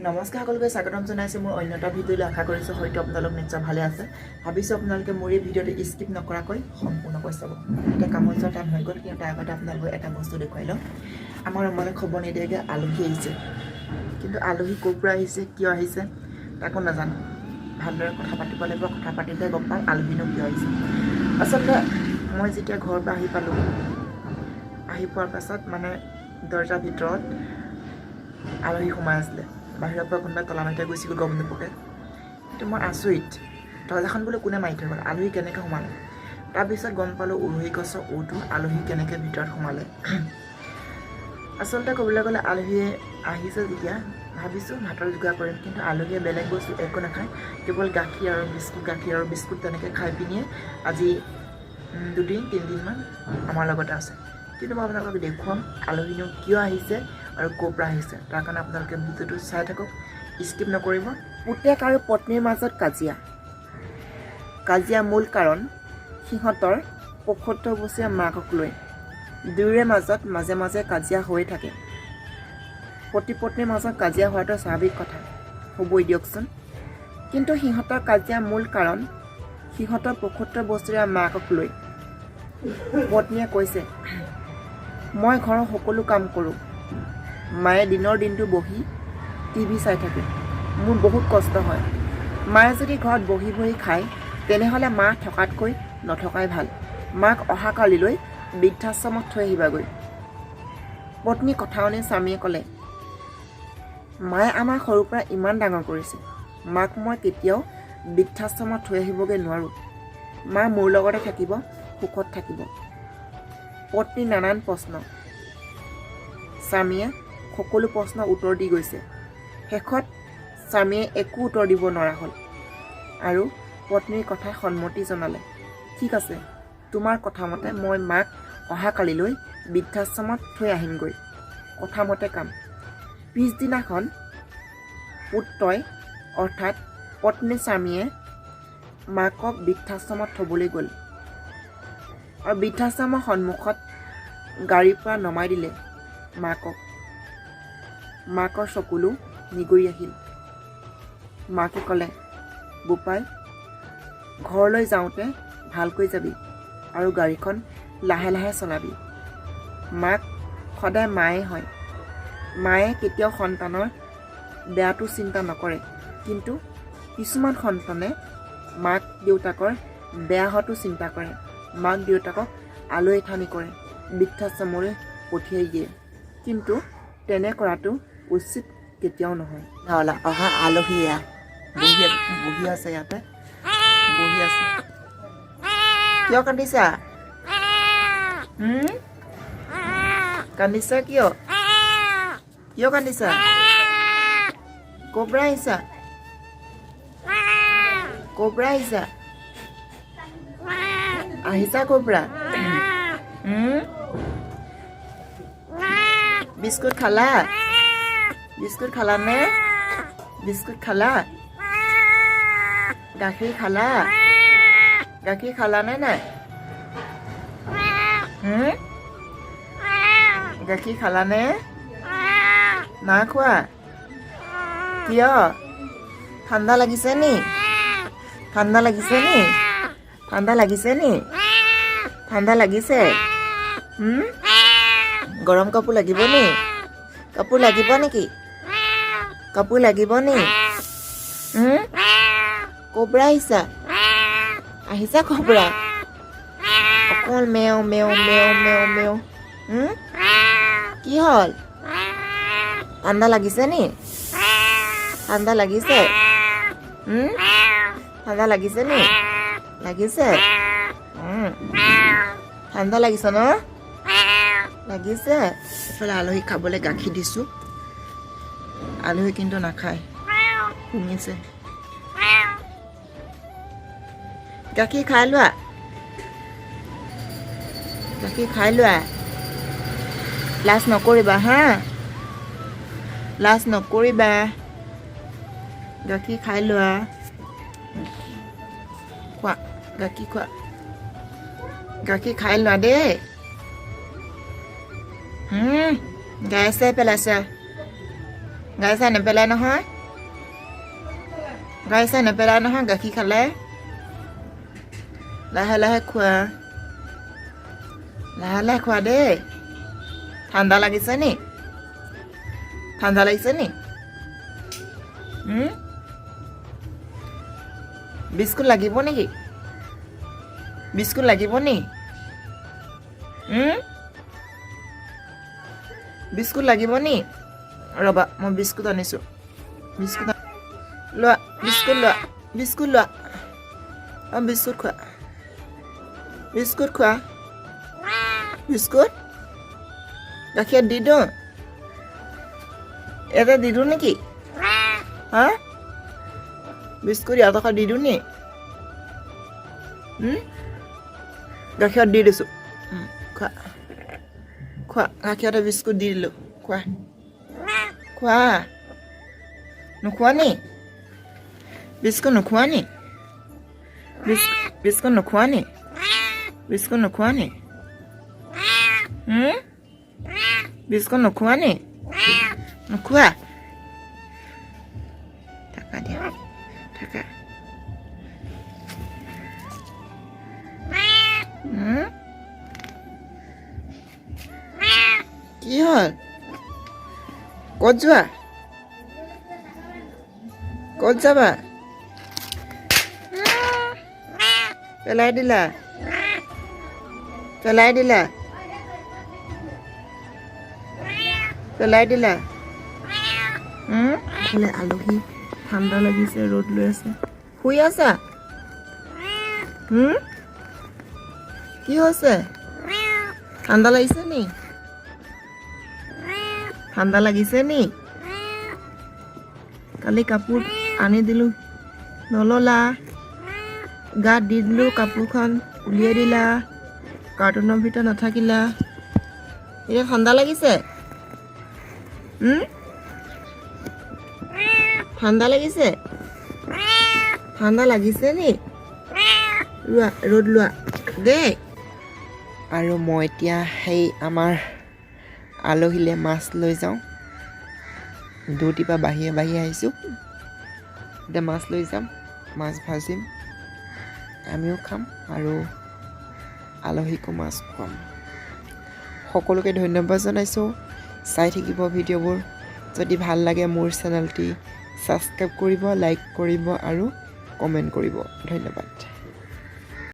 নমস্কাৰ, সকলোকে স্বাগতম জনাইছোঁ মোৰ অন্য এটা ভিডিঅ'লৈ। আশা কৰিছোঁ হয়তো আপোনালোক নিশ্চয় ভালে আছে। ভাবিছোঁ আপোনালোকে মোৰ এই ভিডিঅ'টো স্কিপ নকৰাকৈ সম্পূৰ্ণকৈ চাব। এতিয়া কামত যোৱা টাইম হৈ গ'ল, কিন্তু তাৰ আগতে আপোনালোকক এটা বস্তু দেখুৱাই লওঁ। আমাৰ ৰুমলৈ খবৰ নিদিয়াকৈ আলহী আহিছে, কিন্তু আলহী ক'ৰ পৰা আহিছে, কিয় আহিছে, তাকো নাজানো। ভালদৰে কথা পাতিব লাগিব। কথা পাতিলে গম পাম আলহীনো কিয় আহিছে। আচলতে মই যেতিয়া ঘৰৰ পৰা আহি পালোঁ, আহি পোৱাৰ পাছত মানে দৰ্জাৰ ভিতৰত আলহী সোমাই আছিলে। বাহিৰৰ পৰা কোনোবাই তলা মাৰি থৈ গুচি গ'ল গম নোপোৱাকৈ। কিন্তু মই আচৰিত, দৰ্জাখন বোলো কোনে মাৰি থৈ গ'ল, আলহী কেনেকৈ সোমালে? তাৰপিছত গম পালোঁ উৰহি গছৰ ঔটো, আলহী কেনেকৈ ভিতৰত সোমালে। আচলতে ক'বলৈ গ'লে আলহীয়ে আহিছে যেতিয়া ভাবিছোঁ ভাতৰ যোগাৰ কৰিম, কিন্তু আলহীয়ে বেলেগ বস্তু একো নাখায়। কেৱল গাখীৰ আৰু বিস্কুট, গাখীৰ আৰু বিস্কুট তেনেকৈ খাই পিনিয়ে আজি 2 দিন 3 দিনমান আমাৰ লগতে আছে। কিন্তু মই আপোনালোকক দেখুৱাম আলহীনো কিয় আহিছে আৰু ক'ৰ পৰা আহিছে। তাৰ কাৰণে আপোনালোকে ভিডিঅ'টো চাই থাকক, স্কিপ নকৰিব। পুতেক আৰু পত্নীৰ মাজত কাজিয়া। কাজিয়া মূল কাৰণ সিহঁতৰ 75 বছৰীয়া মাকক লৈ। দুয়োৰে মাজত মাজে মাজে কাজিয়া হৈয়ে থাকে। পতি পত্নীৰ মাজত কাজিয়া হোৱাটো স্বাভাৱিক কথা, হ'বই দিয়কচোন। কিন্তু সিহঁতৰ কাজিয়া মূল কাৰণ সিহঁতৰ 75 বছৰীয়া মাকক লৈ। পত্নীয়ে কৈছে, "মই ঘৰৰ সকলো কাম কৰোঁ, মায়ে দিনৰ দিনটো বহি টিভি চাই থাকে। মোৰ বহুত কষ্ট হয়। মায়ে যদি ঘৰত বহি বহি খায়, তেনেহ'লে মা থকাতকৈ নথকাই ভাল। মাক অহাকালিলৈ বৃদ্ধাশ্ৰমত থৈ আহিবাগৈ।" পত্নী কথা শুনি স্বামীয়ে ক'লে, "মায়ে আমাক সৰুৰ পৰা ইমান ডাঙৰ কৰিছে। মাক মই কেতিয়াও বৃদ্ধাশ্ৰমত থৈ আহিবগৈ নোৱাৰোঁ। মা মোৰ লগতে থাকিব, সুখত থাকিব।" পত্নীৰ নানান প্ৰশ্ন, স্বামীয়ে সকলো প্ৰশ্নৰ উত্তৰ দি গৈছে। শেষত স্বামীয়ে একো উত্তৰ দিব নোৱাৰা হ'ল আৰু পত্নীৰ কথাত সন্মতি জনালে, "ঠিক আছে, তোমাৰ কথা মতে মই মাক অহাকালিলৈ বৃদ্ধাশ্ৰমত থৈ আহিমগৈ।" কথা মতে কাম। পিছদিনাখন পুত্ৰই অৰ্থাৎ পত্নী স্বামীয়ে মাকক বৃদ্ধাশ্ৰমত থ'বলৈ গ'ল আৰু বৃদ্ধাশ্ৰমৰ সন্মুখত গাড়ীৰ পৰা নমাই দিলে মাকক। মাকৰ চকুলো নিগৰি আহিল। মাকে ক'লে, "বোপাই, ঘৰলৈ যাওঁতে ভালকৈ যাবি আৰু গাড়ীখন লাহে লাহে চলাবি। মাক সদায় মায়ে হয়। মায়ে কেতিয়াও সন্তানৰ বেয়াটো চিন্তা নকৰে, কিন্তু কিছুমান সন্তানে মাক দেউতাকৰ বেয়া হোৱাটো চিন্তা কৰে। মাক দেউতাকক আলৈ আথানি কৰে, বৃদ্ধাশ্ৰমলৈ পঠিয়াই দিয়ে। কিন্তু তেনে কৰাটো উচিত কেতিয়াও নহয়।" নহ'লে অহা আলহী এয়া বহি বহি আছে, ইয়াতে বহি আছে। কিয় কান্দিছা? কান্দিছা কিয়? কিয় কান্দিছা? ক'ৰ পৰা আহিছা? ক'ৰ পৰা আহিছা? আহিছা ক'ৰ পৰা? বিস্কুট খালা? বিস্কুট খালানে? বিস্কুট খালা? গাখীৰ খালা? গাখীৰ খালানে নাই? গাখীৰ খালানে? নাই খোৱা? কিয়? ঠাণ্ডা লাগিছে নি? ঠাণ্ডা লাগিছে নি? ঠাণ্ডা লাগিছে নি? ঠাণ্ডা লাগিছে? গৰম কাপোৰ লাগিব নি? কাপোৰ লাগিব নেকি? কাপোৰ লাগিব নি? ক'ৰ পৰা আহিছা? আহিছা ক'ৰ পৰা? অকল মেও মেও মেও মেও মেও। কি হ'ল? ঠাণ্ডা লাগিছে নি? ঠাণ্ডা লাগিছে? ঠাণ্ডা লাগিছে নি? লাগিছে? ঠাণ্ডা লাগিছে ন? লাগিছে। এইফালে আলহীক খাবলৈ গাখীৰ দিছোঁ। আলহী কিন্তু নাখায়, শুঙিছে। গাখীৰ খাই লোৱা, গাখীৰ খাই লোৱা। লাজ নকৰিবা হা, লাজ নকৰিবা। গাখীৰ খাই লোৱা। খোৱা গাখীৰ, খোৱা গাখীৰ, খাই লোৱা দেই। গাই চাই পেলাইছা, গাই চাই নেপেলাই নহয়। গাই চাই নেপেলাই নহয় গাখীৰ খালে। লাহে লাহে খোৱা, লাহে লাহে খোৱা দেই। ঠাণ্ডা লাগিছে নি? ঠাণ্ডা লাগিছে নি? বিস্কুট লাগিব নেকি? বিস্কুট লাগিব নি? বিস্কুট লাগিব নি? ৰ'বা, মই বিস্কুট আনিছোঁ। বিস্কুট লোৱা, বিস্কুট লোৱা, বিস্কুট লোৱা। অঁ, বিস্কুট খোৱা, বিস্কুট খোৱা। বিস্কুট গাখীৰত দি দিওঁ? ইয়াতে দি দিওঁ নেকি? হা, বিস্কুট ইয়াত দি দিওঁ নি? গাখীৰত দি দিছোঁ। খোৱা, খোৱা। গাখীৰতে বিস্কুট দি দিলোঁ, খোৱা, খোৱা। নোখোৱা নি? বিস্কুট নোখোৱা নি? বিস্কুট নোখোৱা নি? বিস্কুট নোখোৱা নি? বিস্কুট নোখোৱা নি? নোখোৱা? থাকা দিয়া, থাকা। কি হ'ল? ক'ত যোৱা? ক'ত যাবা? পেলাই দিলা, পেলাই দিলা, পেলাই দিলা। বোলে আলহী ঠাণ্ডা লাগিছে, ৰ'দ লৈ আছে, শুই আছা। কি হৈছে? ঠাণ্ডা লাগিছে নি? ঠাণ্ডা লাগিছে নি? কালি কাপোৰ আনি দিলোঁ, নললা। গাত দি দিলোঁ, কাপোৰখন উলিয়াই দিলা, কাৰ্টুনৰ ভিতৰত নাথাকিলা। এতিয়া ঠাণ্ডা লাগিছে? ঠাণ্ডা লাগিছে? ঠাণ্ডা লাগিছে নি? লোৱা, ৰ'দ লোৱা দেই। আৰু মই এতিয়া সেই আমাৰ আলহীলে মাছ লৈ যাওঁ। ডিউটিৰ পৰা বাহিৰে বাহিৰে আহিছোঁ। এতিয়া মাছ লৈ যাম, মাছ ভাজিম, আমিও খাম আৰু আলহীকো মাছ খুৱাম। সকলোকে ধন্যবাদ জনাইছোঁ। চাই থাকিব ভিডিঅ'বোৰ। যদি ভাল লাগে, মোৰ চেনেলটি ছাবস্ক্ৰাইব কৰিব, লাইক কৰিব আৰু কমেণ্ট কৰিব। ধন্যবাদ।